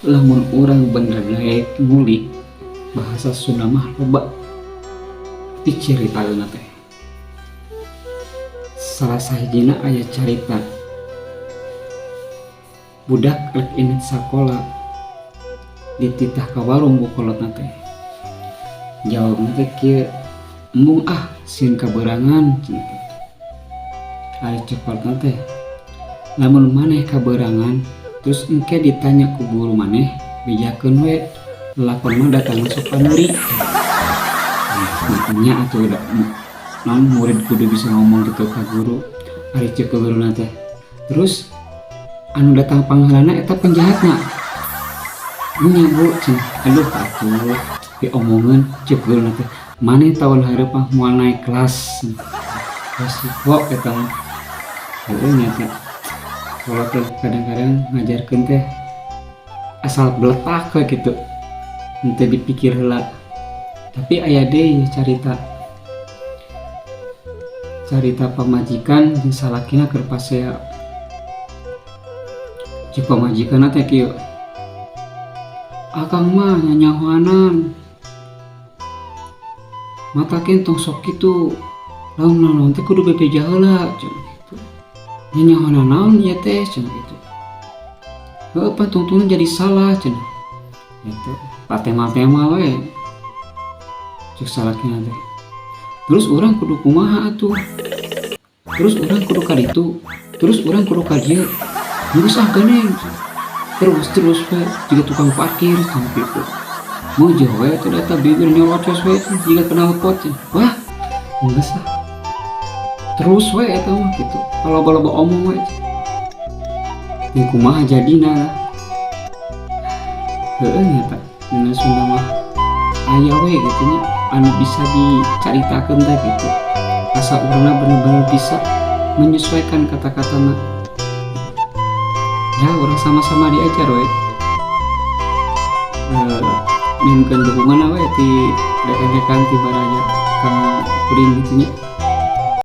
Lamun urang bener daek ngulik bahasa Sunda mah, loba dicaritakeun teh. Salah sahijina aya carita budak rek indit sakola, dititah ka warung ku kolotna teh. Jawabna teh kieu, "Embung ah, sieun kabeurangan," cenah kitu. Ari cek kolotna teh, "Lamun maneh kabeurangan terus engke ditanya ku guru maneh, bejakeun we lalakon mah datangna sok pandeuri." Nya atuh da naon, murid kudu bisa ngomong gitu ka guru. Ari cek guruna teh, "Terus anu datang pangheulana eta penjahatna?" "Nya, Bu," cenah. "Aduh atuh diomongeun." Cek guruna teh, "Maneh tahun hareup mah moal naik kelas." Resiko eta mah. Heueuh nya teh, kolot teh kadang-kadang ngajarkeun teh asal beletak we gitu, henteu dipikir heula. Tapi aya deui carita, carita pamajikan jeung salakina keur pasea. Cek pamajikanna teh kieu, "Akang mah nyanyahoanan, matakin tong sok kitu, lamun naon teh kudu bebeja heula," cenah kitu. "Nyanyahoanan naon ieu teh?" cenah kitu. "Heueuh, pan tungtungna jadi salah," cenah gitu. "Patemal-temal we," cek salakina teh. "Terus urang kudu kumaha atuh? Terus urang kudu ka ditu, terus urang kudu ka dieu. Geus ah gandeng, terus terus we jiga tukang parkir," cenah kitu. "Meujeuh we atuh eta bibir nyolocos we jiga knalpot," cenah. Wah, geus ah, terus we eta mah kitu, loba-loba omong we. Ya kumaha jadina lah. Heueuh nya tah, dina Sunda mah aya we gitu nya anu bisa dicaritakeun teh gitu, asa urangna bener-bener bisa menyesuaikan kata-katana. Ya urang sama-sama diajar we, nyuhunkeun dukungan we ti rekan-rekan, ti baraya kang kuring gitu nya.